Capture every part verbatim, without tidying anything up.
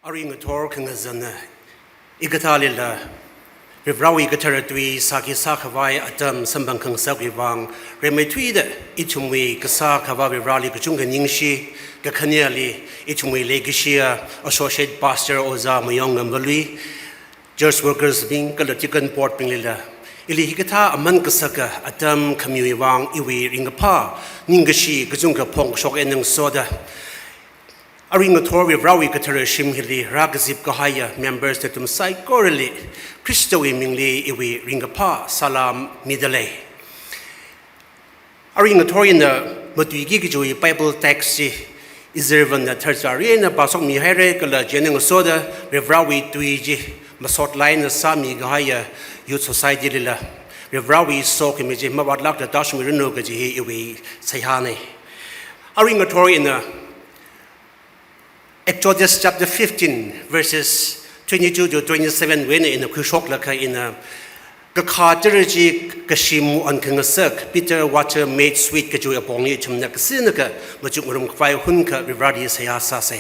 Arui ngathor khangazana, hikathālila, Varivarāwui kathara tui sāki sākhavai atam samphang khangasakwui vang, rimeithuida ithumwui kasā Akhava Varivarāli kachungkha ningshi, kakhaneli ithumwui leikashiya Associate Pastor Ojā Mayongngamva lui, Church Workers bing kala Deacon Board binglila, ili hikathā aman kasaka atam khamiwui vang iwui ringkaphā, ningkashi kachungkha phongshok eina ngasoda, arui ngathor Varivarāwui kathara shim hili rākazip kahaiya members nathum saikorali, Khristawui mingli iwui ringkaphā salam midalei. Arui ngathor ina matuiki kajiwui Bible text chi, izarvana tharchari eina pāshokmihaira kala chieina ngasoda Varivarāwui tui chi masot laina sāmi kahaiya Youth Society lila, Varivarāwui sokhami chi mavātlākda tāshungmiranu kaji hi iwui seihāna. Arui ngathor ina Exodus chapter fifteen, verses twenty-two to twenty-seven wui eina ina khuishoklaga ina, kakhā tara chi kashi mu-on khangasak, bitter water made sweet kajiwui apongli ithumna kasinaka machukngarum khavai hunkha Varivarāli seihā sāsa.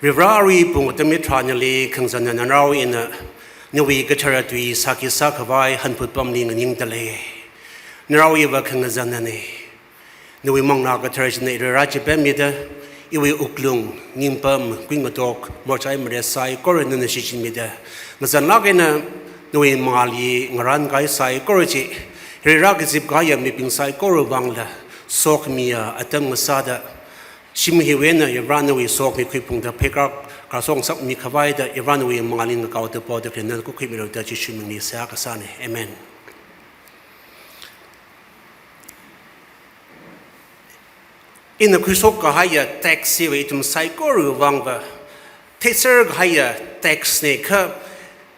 Varivarā, arui pung atam hitharanli khangazana narao ina, nawui kathara tui sāki sākhavai hanphut pamli nganingdalei. Naraowuiva khangazanana. Nawui manglā kathara china ili rāchipammida, iwui wuklung, ningpam, kuingatok, morchai maret saikora nana shichinmida, ngazanlāk eina nawui mangāli ngarānkahai saikora chi, hili rākazip kahaiya mibing saikora vangla, sokhamiya atam ngasāda, shim hiwui eina Varivarā nawui sokhami khuiphungda pheikar karsong sāmi khavaida Varivarā nawui mangāli ngakaoda poda khalei nana khuikhuimilu da Jishu mingli seihā kasāna. Amen. Ina khuishok kahaiya text hiva ithum saikorawui vangva theiser kahaiya text na kha,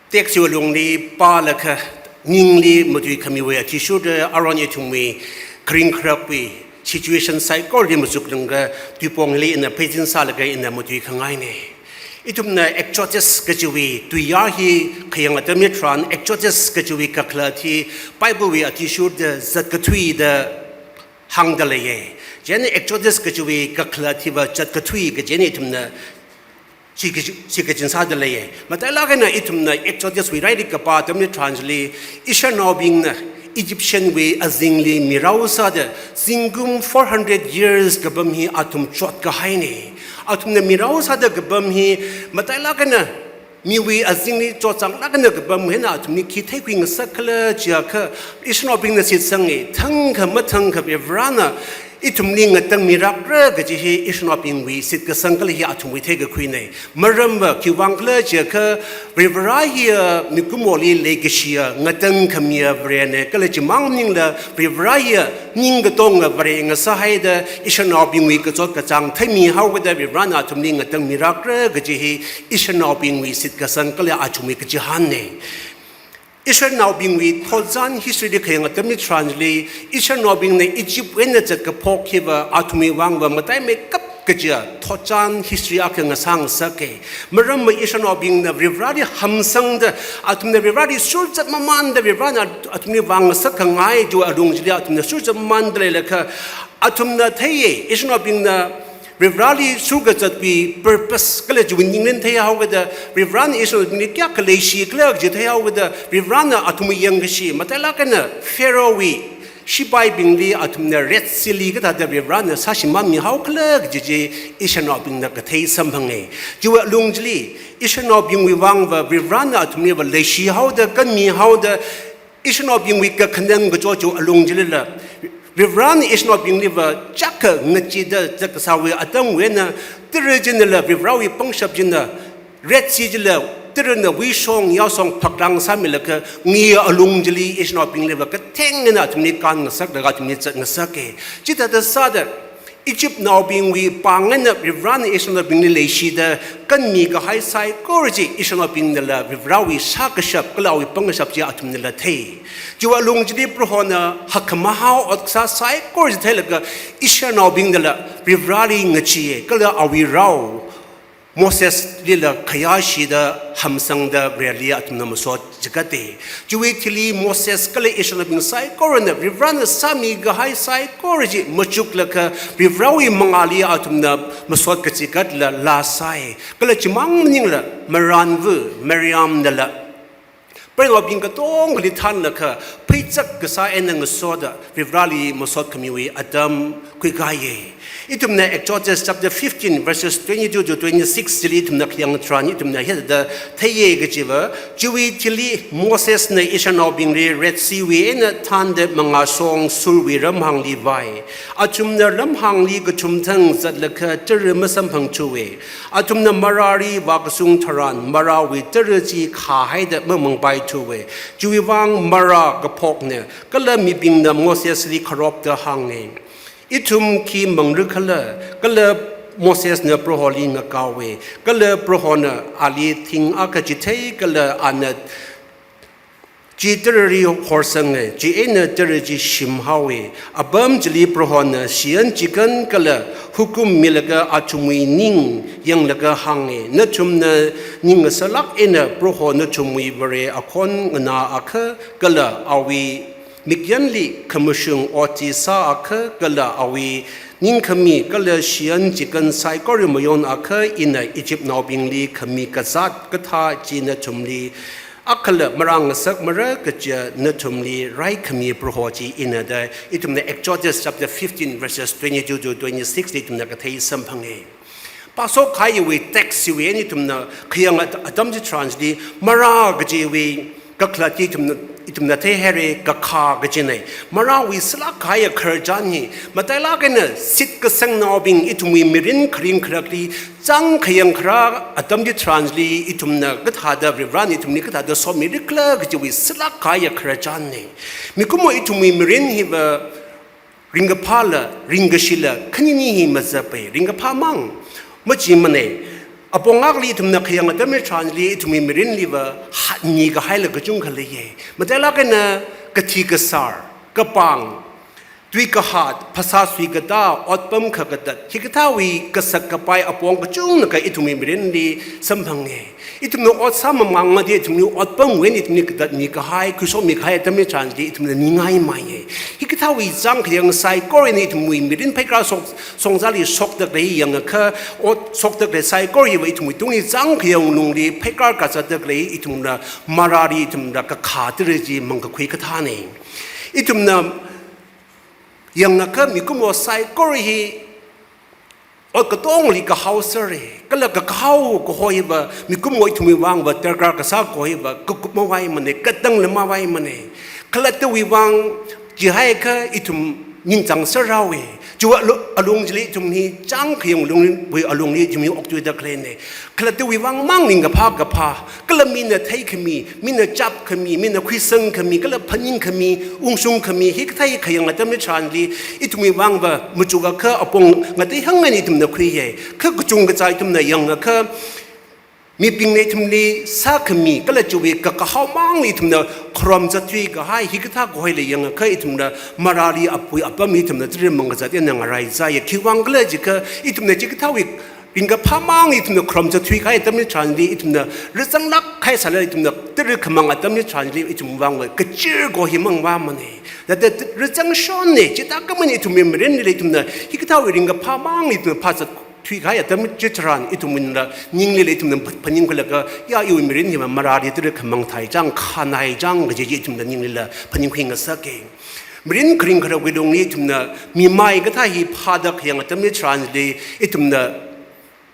text hiwui lungli pālaga ningli matui khamiwui athishurda aruihon ithumwui kharing kharapwui situation saikorali machuklunglaga tuipongli ina pheisin sālaga ina matui khangaina. Ithumna Exodus kajiwui tuiyār hi khayang atam hitharan Exodus kajiwui kakhalat hi Bible wui athishurda zatkathuida hāngdaleiya. Chieina Exodus kajiwui kakhalat hiva zatkathui kaji eina ithumna chi kaji, chi kachin sādaleiya. Matailāk eina ithumna Exodus wui lairik kapā atam hitharanli, Israelnaobingna Egyptian wui azingli mirao sāda zingkum four hundred years kapam hi athum chotkahaina. Athumna mirao sāda kapam hi matailāk eina miwui azingli chotchānglāk eina kapam eina athumli khi theikhui ngasakkhala jiakha, Israelnaobingna shitsanga, thangkha mathangkha Varivarāna ithumli ngatangmirakra kaji hi Israelnaobingwui shitkasang kala hi athumwui theikakhuina. Maramva khiwui vangkhala jiakha, Varivarā hiya mikumoli leikashiya ngatangkhamiya Varena kala chimang maningla Varivarā hiya ningkatonga Vare ngasāhaida Israelnaobingwui kachot kachāng theimihaokida Varivarāna athumli ngatangmirakra kaji hi Israelnaobingwui shitkasang kala athumwui kachihānna. Israelnaobingwui thotchan history li khayang atam hitharanli, Israelnaobingna Egypt wui eina zatkaphok hiva athumwui vangva mataimeikap kajiya thotchan history akha ngasā ngasaka. Maramva Israelnaobingna Varivarāli hamsangda, athumna Varivarāli surzat mamanda, Varivarāna athumli vāngasak khangai chiwui alung chili athumna surzat mamanda leilakha, athumna theiya, Israelnaobingna Varivarāli surkazatwui purpose kala chiwui ningrin theihaokida, Varivarāna Israelnaobingli kayākha leishikhala kaji theihaokida, Varivarāna athumwui yangkashi, matailāk eina Pharaohwui shipaibingli athumna Red Sea li kathāda Varivarāna sāshimānmihaokhala kaji chi Israelnaobingna kathei samphanga. Chiwui alung chili, Israelnaobingwui vangva Varivarāna athumliva leishihaoda, kanmihaoda, Israelnaobingwui kakhanang kacho chiwui alung chilila, Varivarāna Israelnaobingliva chaka ngachida zatkasāwui atamwui eina, tara chinala Varivarāwui pangshap china, Red Sea chila, tarana wuishong yāshong phaklāng sāmilaga, ngi alung chili Israelnaobingliva katheng eina athumli kānngasaklaga athumli zatngasaka. Chithāda sāda, Egyptnaobingwui pāng eina Varivarāna Israelnaobingli leishida kanmi kahai saikora chi Israelnaobingnala Varivarāwui sākashap kala awui pangkashap chi athumnala thei. Chiwui alung chili Prohona hakhamahao ot kasā saikora chi theilaga Israelnaobingnala Varivarāli ngacheeya kala awui rao Moseslila khayāshida hamsangda Vareli athumna masot chigate. Chiwui thili Moses kala Israelnaobing saikorana Varivarana sāmi kahai saikora chi machuklaga Varivarawui mangāli athumna masot kachigatla laa sāi. Kala chimang maningla marānva Miriamnala Vareli naobing katongali thanlaga pheichak kasā eina ngasoda Varivarali masot khamiwui atam khuikahaiye. Ithumna Exodus chapter fifteen verses twenty-two to twenty-six chili ithumna khayang tharan ithumna hithāda theiye kajiva, chiwui thili Mosesna Israelnaobingli Red Sea wui eina thanda mangāshong shurwui ramhāngli vai. Athumna ramhāngli kachumthang zatlaga tara masamphangthuwe. Athumna Marāli vākashung tharan Marāwui tara chi khāhaida mamangpaithuwe. Chiwui vang Marā kaphokna, kala mibingna Mosesli kharopta hānge, "Ithum khi mangra khala?" Kala Mosesna Proholi ngakaowe. Kala Prohona ali thing akha chithei kala ana chi tarali horsange, chieina tara chi shimhaowe. Apam chili Prohona shiyan chikan kala hukum milaga athumwui ning yanglaga hānge, "Nathumna ning ngasālāk eina Proho nathumwui Vare akhon nganā akha kala awui mikyanli khamashung ot chi sā akha kala awui ningkhami kala shiyan chikan saikora mayon akha ina Egyptnaobingli khami kazāt kathā chi nathumli akhala marāngasakmara kaja nathumli raikhami Proho chi ina," da ithumna Exodus chapter fifteen verses twenty-two to twenty-six li ithumna kathei samphange. Pāshok kahaiwui text chiwui eina ithumna khayang at-, atam chitharanli Marā kajiwui kakhalat chi ithumna, ithumna theihaire, kakhā kajine. Marāwui sālāk kahaiya khararchan hi matailāk eina shitkasangnaobing ithumwui mirin kharing kharakli chāngkhayang kharā atam chitharanli ithumna kathāda Varivarana ithumli kathāda somira khala kajiwui sālāk kahaiya khararchanne. Mikumo ithumwui mirin hiva ringkaphāla ringkashila khanini hi mazape, ringkaphā mang machimane. Apong akhali ithumna khayang atam chitharanli ithumwui mirinliva hatmi kahaila kachungkha leiye. Matailāk eina kathi kasār, kapāng, tui kahat, phasā suikatā, otpam khakatat, hikathāwui kasak kapai apong kachungna kha ithumwui mirinli samphange. Ithumna ot sāmamangmada ithumli otpamwui eina ithumli katatmi kahai, khuishokmi kahai atam chitharanli ithumna ningai maiye. Hikathāwui chāngkhayang saikora eina ithumwui mirin pheikar shok, shongzali shokda khalei yangakha, ot shokda khalei saikora hiva ithumwui tungli chāngkhayang lungli pheikar kazatda khalei ithumna Marāli ithumna kakhā tara chi mangkakhui kathāne. Ithumna yangakha mikumo saikora hi ot katongli kahao sāre, kala kakahao kaho hiva mikumo ithumwui vangva darkar kasā kaho hiva kakup mavaimane, katangla mavaimane. Khalattawui vang chihaiakha ithum ningchāng sārawe. Chiwui alu-, alung chili ithum hi chāngkhayang lungwui alungli ithum hi okthuida khaleine. Khalattawui vang mang ringkaphā kaphā, kala mina theikhami, mina chapkhami, mina khuisangkhami, kala phaningkhami, ungshungkhami, hikathā hi khayang atam chitharanli ithumwui vangva machukakha apong ngateihang eina ithumna khuiye. Kha kachungkha chi ithumna yangakha mibingna ithumli sākhami, kala chiwui kakahao mangli ithumna kharom zatthui kahai, hikathā kahoila yangakha ithumna Marāli apui apamli ithumna tara mangkazat eina ngarai zaiye. Khiwui vang khala jiakha ithumna chikathāwui ringkaphā mang ithumna kharom zatthui kahai atam chitharanli ithumna razanglāk kahai sālala ithumna tara khamang atam chitharanli ithumwui vangva kachir kaho hi mangvamane. Thāda razangshonne, chithākhamang ithumwui mirinli ithumna hikathāwui ringkaphā mang ithumna phāzatthui kahai atam chitharan ithumwuila ninglila ithumna phaningkhuilaga, ya iwui mirin hiva Marāli tara khamang thai chang, khanai chang kaji chi ithumna ninglila phaningkhui ngasake. Mirin kharing kharawui lungli ithumna mimai kathā hi phāda khayang atam chitharanli ithumna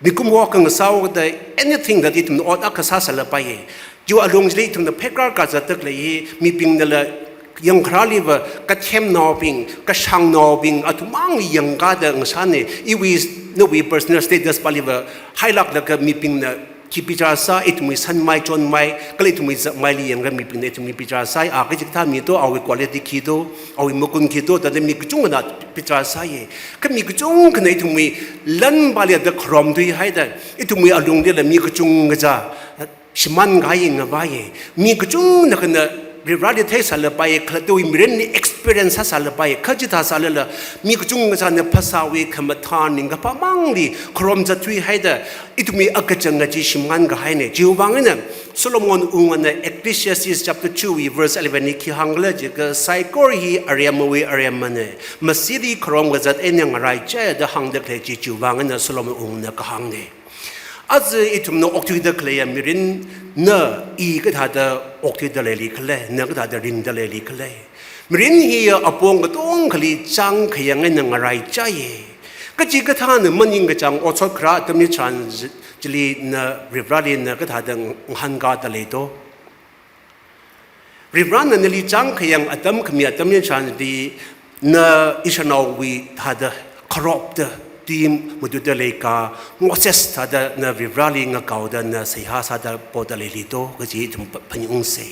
mikumo khangasao kathā anything that ithumna ot akha sāsālapaiye. Chiwui alung chili ithumna pheikar kazatda khalei hi mibingnala yangkharāliva kathemnaobing, kashāngnaobing, athum mangli yangkāda ngasāne. Iwui, nawui personal status pāliva hailāklaga mibingna khi bichar sā, ithumwui sanmai chonmai, kala ithumwui zatmaili yangakha mibingna ithumli bichar sāi, a kaji kathā mi to, awui quality khi to, awui magun khi to, thāda mi kachungkhana bichar sāye. Kha mi kachungkhana ithumwui lan pāli thāda kharom thuihaida, ithumwui alunglila mi kachungkha chi shimān kahai ngavaiye. Mi kachungkhana Varivarali theisālapai, khalattawui mirinli experience sāsālapai, kha chithā sālala, mi kachungkha china phasāwui khamathā ningkaphā mangli kharom zatthuihaida, ithumwui akachanga chi shimānkahaina. Chiwui vang eina Solomon wungana Ecclesiastes chapter two wui verse eleven li khi hāngkhala jiakha, saikora hi aremawui aremana, masili kharom kazat eina ngaraichai da hāngda khalei chi chiwui vang eina Solomon wungana kahāngna. Aja ithumna okthuida khaleiya mirin, na i kathāda okthuida leili khala, na kathāda ringda leili khala. Mirin hiya apong katongali chāngkhayang eina ngaraichaiya. Kachikathāna maningkachāng otshot kharā atamli tharan chili na Varivarali na kathāda ngahānkada lei do. Varivarana nali chāngkhayang atam khami atamli tharanli na ishānaowui thāda kharopta, tui matuida leikha, Moses thāda na Varivarali ngakaoda na seihā sāda poda leili do kaji ithum pha-, phaningungsa.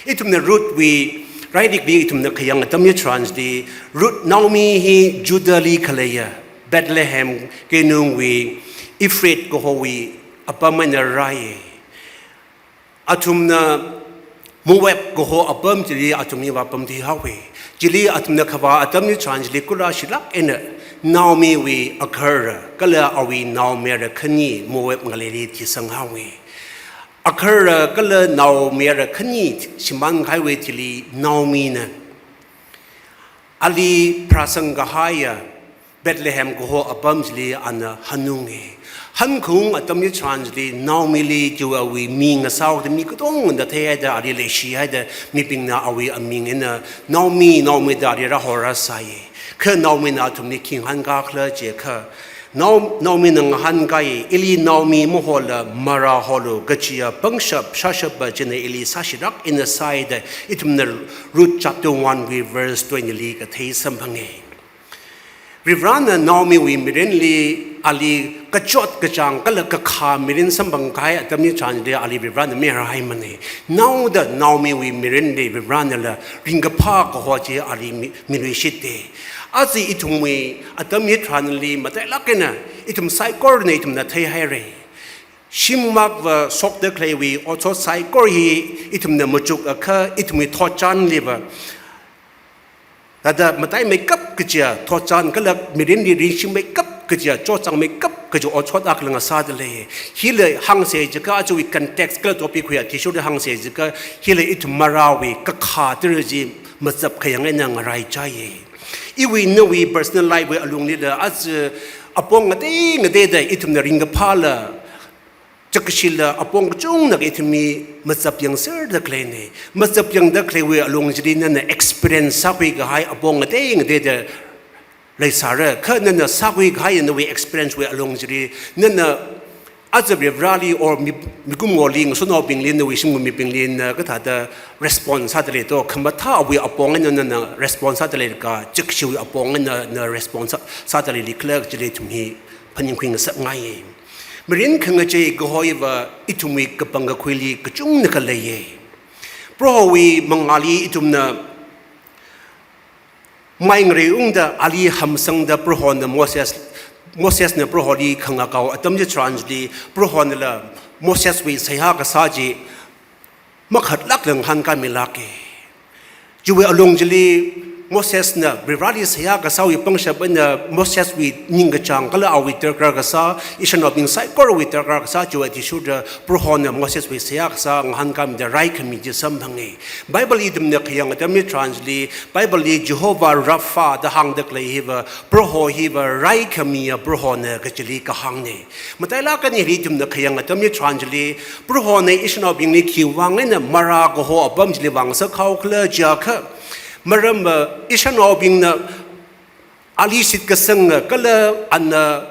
Ithumna Ruthwui rairikli ithumna khayang atamli tharanli, Ruth Naomi hi Judahli khaleiya, Bethlehem keinungwui, Ephrath kahowui apam eina rāi. Athumna Moab kaho apam chili athumli vāpamthuihaowa. Chili athumna khavā atamli tharan chili kurāshilāk eina Naomiwui agahara kala awui naomayara khani Moab ngaleili thisanghaowa. Agahara kala naomayara khani shimānkahaiwui thili Naomina ali pharāsangkahaiya Bethlehem kaho apam chili ana hanunga. Hankhaung atamli tharan chili Naomili chiwui mi ngasāhaoda mi katongana theihaida ali leishihaida mibingna awui aming eina Naomi, Naomi da ali rāhorasai. Kha Naomina athumli khi ngahānkakhala jiakha, Nao-, Naomina ngahānkai, ili Naomi mahola Mara holu, kajiya pangshap shāshappa china ili sāshilāk eina sāi da ithumna Ruth chapter one wui verse twenty li kathei samphanga. Varivarana Naomiwui mirinli ali kachot kachāng kala kakhā mirin samphangkahai atamli tharanli ali Varivarana mayarhaimana. Naoda Naomiwui mirinli Varivaranala ringkaphā kaho chi ali mi-, miluishitta. Aja ithumwui atam hitharanli matailāk eina ithum saikorana ithumna theihaira. Shim makva shokda khaleiwui otshot saikora hi ithumna machukakha ithumwui thotchanliva thāda mataimeikap kajiya thotchan kala mirinli ringshingmeikap kajiya, chotchāngmeikap kajiya otshot akha lāngsāda lei. Hila hāngsa jiakha ajawui context kala topic wui athishurda hāngsa jiakha, hila ithum Marawui kakhā tara chi mazapkhayang eina ngaraichaiya. Iwui nawui personal life wui alunglila aja apong ngatei ngateida ithumna ringkaphāla chakshila apong kachungna ithumli mazapyangserda khaleina. Mazapyangda khaleiwui alung chili nana experience sākhuikahai apong ngatei ngateida leisāra. Kha nana sākhuikahai nawui experience wui alung chili nana aja Varivarali or mi, mikumoli, ngasotnaobingli, nawui shimkhur mibingli na kathāda respond sāda lei do, khamathāwui apong eina nana respond sāda leikha, chakshiwui apong eina na respond sā, sāda leili khala chili ithum hi phaningkhui ngasakngaiya. Mirin khangachei kaho hiva ithumwui kapangkakhuili kachungna khaleiya. Prohowui mangāli ithumna mai ngareiungda ali hamsangda Prohona Moses, Mosesna Proholi khangakao atam chitharanli Prohonala Moseswui seihā kasā chi makhatlākla ngahānkaimilāka. Chiwui alung chili Mosesna Varivarali seihā kasāwui pangshap eina Moseswui ningkachāng kala awui darkar kasā, ishānaobing saikorawui darkar kasā chiwui athishurda Prohona Moseswui seihā kasā ngahānkaimida raikhami chi samphanga. Bible ithumna khayang atam chitharanli, Bibleli Jehovah Rapha da hāngda khalei hiva, Proho hiva raikhamiya Prohona kachili kahāngna. Matailāk eina hili ithumna khayang atam chitharan chili, Prohona ishānaobingli khiwui vang eina Mara kaho apam chili vāngasakhao khala jiakha, maramva ishānaobingna ali shitkasanga kala ana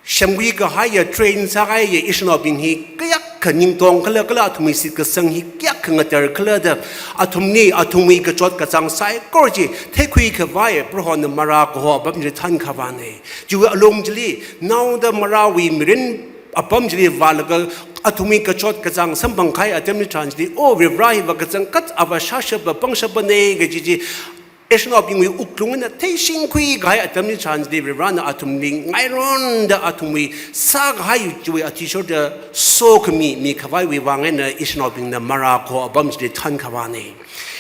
semkhui kahaiya, train sākahaiya ishānaobing hi kayākha ningtong khala, kala athumwui shitkasang hi kayākha ngatei khala da, athumli athumwui kachot kachāng saikora chi theikhui khavai Prohona Mara kaho apam chili thānkhavana. Chiwui alung chili, naoda Marawui mirin apam chili vālaga athumwui kachot kachāng samphangkahai atam chitharan chili, o Varivara hiva kachangkhat ava shāshappa pangshappa ne kaji chi Ishānaobingwui wuklung eina theishingkhui kahai atam chitharanli Varivarana athumli ngaironda athumwui sākahai chiwui athishurda sokhami mikhavaiwui vang eina ishānaobingna marākho apam chili thankhavāna.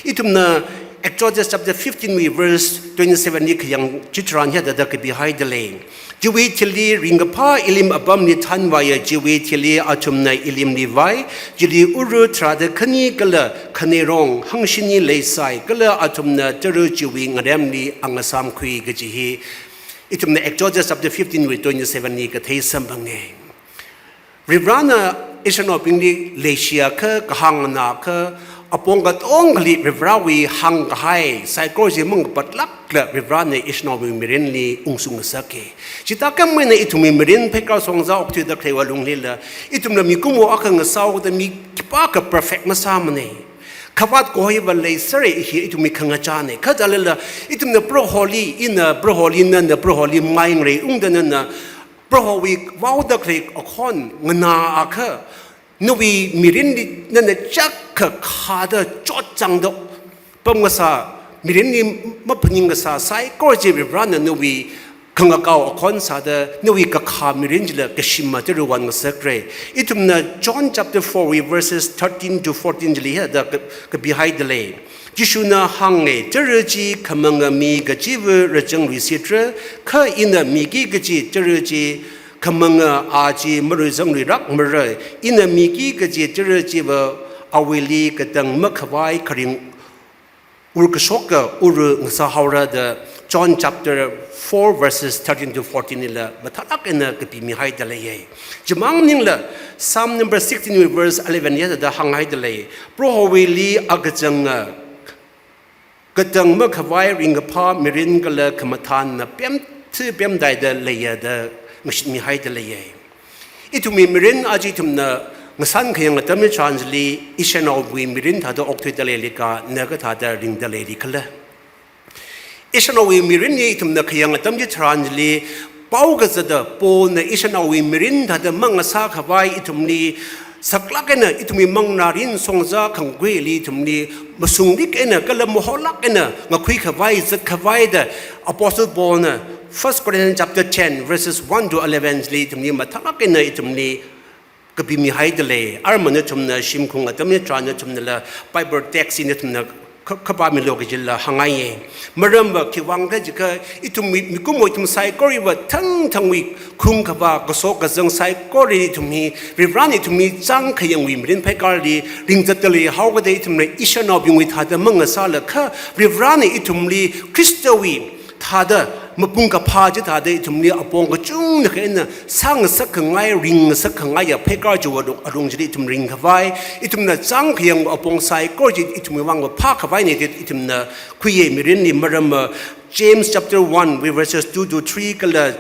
Ithumna Exodus chapter fifteen wui verse twenty-seven li khayang chitharan hithāda kapihaida lei. Chiwui thili ringkaphā ilim apamli thanvāya, chiwui thili athumna ilimli vāi, chili uru tharāda khani kala khaneirong hangshini leisai, kala athumna tara chiwui ngaremli angasāmkhui kaji hi ithumna Exodus chapter fifteen wui twenty-seven li kathei samphanga. Varivarana ishānaobingli leishiakha, kahāng nganākha, apong katongali Varivarawui hāngkahai saikora chi mangapatlākla Varivarana ishānaowui mirinli ungshung ngasaka. Chithākhamei eina ithumwui mirin pheikar shongza okthuida khaleiwui lunglila, ithumla mikumo akha ngasāhaoda mi khipākha perfect masāmana. Khavāt kahoiva leisera, hi ithumwui khangachāna. Kha thālala, ithumna Proholi, ina Proholi, nana Proholi mai ngareiungda nana Prohowui vaoda khalei akhon nganāakha, nawui mirinli nana chakha khāda chotchāngda pamngasā, mirinli maphaning kasā saikora chi Varivarana nawui khangakao akhon sāda, nawui kakhā mirin chila kashim matara vāngasakra. Ithumna John chapter four wui verses thirteen to fourteen chili hithāda ka-, kapihaida lei. Jishuna hānga, tara chi khamanga mi kachiva rāzangluishitra, kha ina miki kaji tara chi khamanga a chi marāzangluirakmara. Ina miki kaji tara chiva awuili katang makhavai kharing urkashoka uru ngasāhaora da John chapter four verses thirteen to fourteen lila mathālāk eina kapimihaida leiya. Chimang maningla Psalm number sixteen verse eleven hithāda hānghaida lei. Prohowuili akachanga katang makhavai ringkaphā mirin kala khamathānna pemthi pemdaida leiya da ngashitmihaida leiya. Ithumwui mirin aja ithumna ngasān khayang atam chitharanli ishānaowui mirin thāda okthuida leili ka, na kathāda ringda leili khala? Ishānaowui mirinli ithumna khayang atam chitharanli, pao kazata Paulna ishānaowui mirin thāda mangasākhavai ithumli saklāk eina ithumwui manglārin shongza khangakuili ithumli mashunglik eina kala maholāk eina ngakhuikhavai zatkhavai da Apostle Paulna First Corinthians chapter ten verses one to eleven li ithumli mathālāk eina ithumli kapimihaida lei. Arma nathumna shimkhung atam chitharan nathumnala Bible text hi nathumna kha-, khapāmilu kajila hāngngaiya. Maramva khiwuivang khala jiakha ithumwui mikumo ithum saikora hiva thangthangwui khungkhavā kaso kazang saikora ithum hi Varivarana ithumli chāngkhayangwui mirin pheikarli ringzatda leihaokida ithumna ishānaobingwui thāda mangasālakha Varivarana ithumli Khristawui thāda mapung kaphā chithāda ithumli apong kachungkha eina sāngasakkhangai, ringngasakkhangai ya pheikar chiwui alung, alung chili ithum ringkhavai, ithumna chāngkhayang apong saikora chi ithumwui vang phākhavaina da ithumna khuiya mirinli. Maramva James chapter one wui verses two to three kala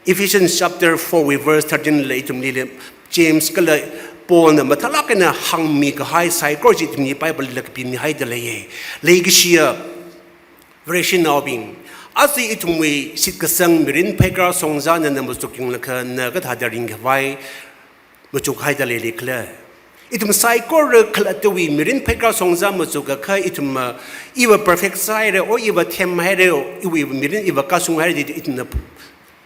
Ephesians chapter four wui verse thirteen la ithumlila James kala Paulna mathālāk eina hāngmikahai saikora chi ithumli Bible lila kapimihaida leiya. Leikashiya Vareshinaobing, aja ithumwui shitkasang mirin pheikar shongza nana machukyanglaga na kathāda ringkhavai machukhaida leili khala? Ithum saikora khalattawui mirin pheikar shongza machukakha ithum, ah, iva perfect sāhaira, o iva themhaira, o iwui mirin iva kashunghaira da ithumna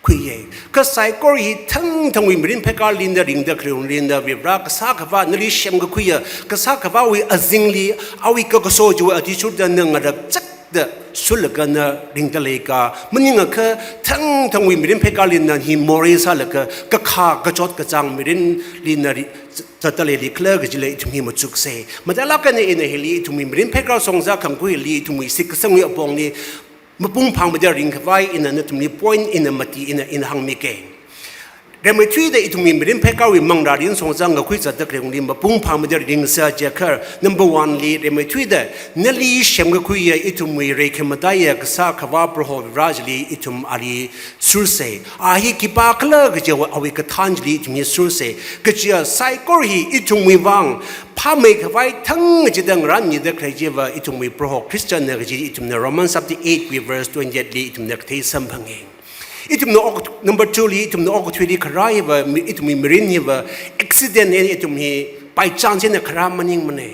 khuiya. Kha saikora hi thangthangwui mirin pheikarli na ringda khalei alungli na Varivara kasā akhava nali semkakhuiya, kasā akhavawui azingli awui kakaso chiwui athishurda na ngarakchakda shurlaga na ringda leika, maningakha thangthangwui mirin pheikarli na hi morei sālaga kakhā kachot kachāng mirinli na ri-, zatda leili khala kajila ithum hi machuksa. Mathālāk eina ina hili ithumwui mirin pheikar shongza khangakuili ithumwui shitkasangwui apongli mapung phāngmada ringkhavai ina nathumli point ina mati ina, ina hāngmika. Rimeithuida ithumwui mirin pheikarwui manglārin shongza ngakhui zatda khalei alungli mapung phāngmada ringsa jiakha, number one li rimeithuida nali semkakhuiya ithumwui reikhamataiya kasā akhava Proho Varivara chili ithum ali shursa. A hi khipākhala kajiva awui kathān chili ithum hi shursa. Kajiya saikora hi ithumwui vang phāmeikhavai thang chida ngarānmida khalei chiva ithumwui Proho Khristana kaji ithumna Romans chapter eight wui verse twenty-eight li ithumna kathei samphanga. Ithumna ok-, number two li ithumna okathuili kharā hiva mi-, ithumwui mirin hiva accident eina ithum hi by chance eina kharā maningmana.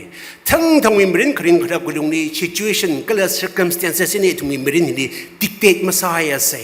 Thangthangwui mirin kharing kharā kulungli situation kala circumstances eina ithumwui mirin hili dictate masāya se.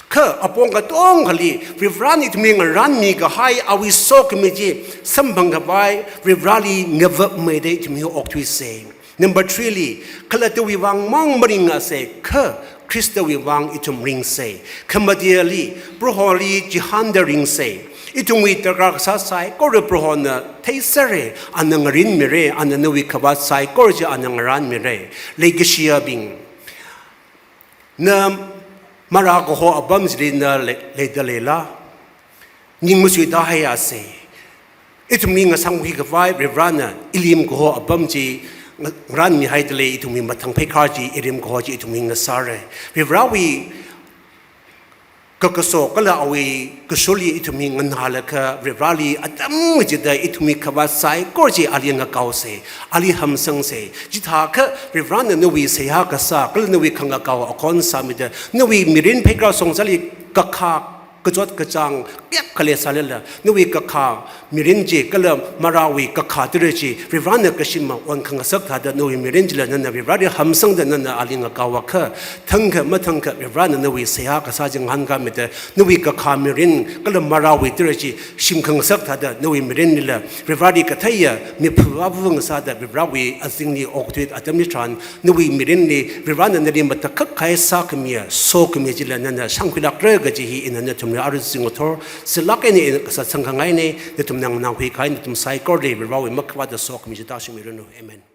Kha apong katongali Varivarana ithumli ngarānmi kahai awui sokhami chi samphang khavai Varivarali ngavapmeida ithum hi okthuisa. Number three li, khalattawui vang mang maringasa, kha Khristawui vang ithum ringsa. Khamateli, Proholi chihānda ringsa. Ithumwui darkar kasā saikora Prohona theisera, ana ngarinmira, ana nawui khavāt saikora chi ana ngarānmira. Leikashiyabing, na marā kaho apam chili na lei-, leida leila, ning masuida haiya se. Ithumli ngasāngkhui khavai Varivarana ilim kaho apam chi nga-, ngarānmihaida lei, ithumwui mathang pheikhar chi, ilim kaho chi ithumli ngasāra. Varivarawui kakaso kala awui kashurli ithumwui nganālaga Varivarali atam kachida ithumwui khavāt saikora chi ali ngakaosa, ali hamsangsa. Chithākha Varivarana nawui seihā kasā kala nawui khangakao akhon sāmida, nawui mirin pheikhar songzali kakha kachot kachāng pyak khalei sālala, nawui kakha mirin chi kala marāwui kakha tara chi Varivarana kashima onkhangasak thāda nawui mirin chila nana Varivarali hamsangda nana ali ngakaoakha, thangkha mathangkha Varivarana nawui seihā kasā chi ngahānkāmida, nawui kakha mirin kala marāwui tara chi shimkhangasak thāda nawui mirinlila Varivarali katheiya miphu avung sāda Varivarawui azingli okthui atam chitharan, nawui mirinli Varivarana nali matakhak kahai sākhamiya sokhami chila nana shāngkhuilākra kaji hi ina nathumli aruichi ngathor silāk eina ina kasā sangkhangaina. Nathumna nganākhui kahai nathum saikorali Varivarawui makhavāta sokhami chi tāshungmiranu. Amen.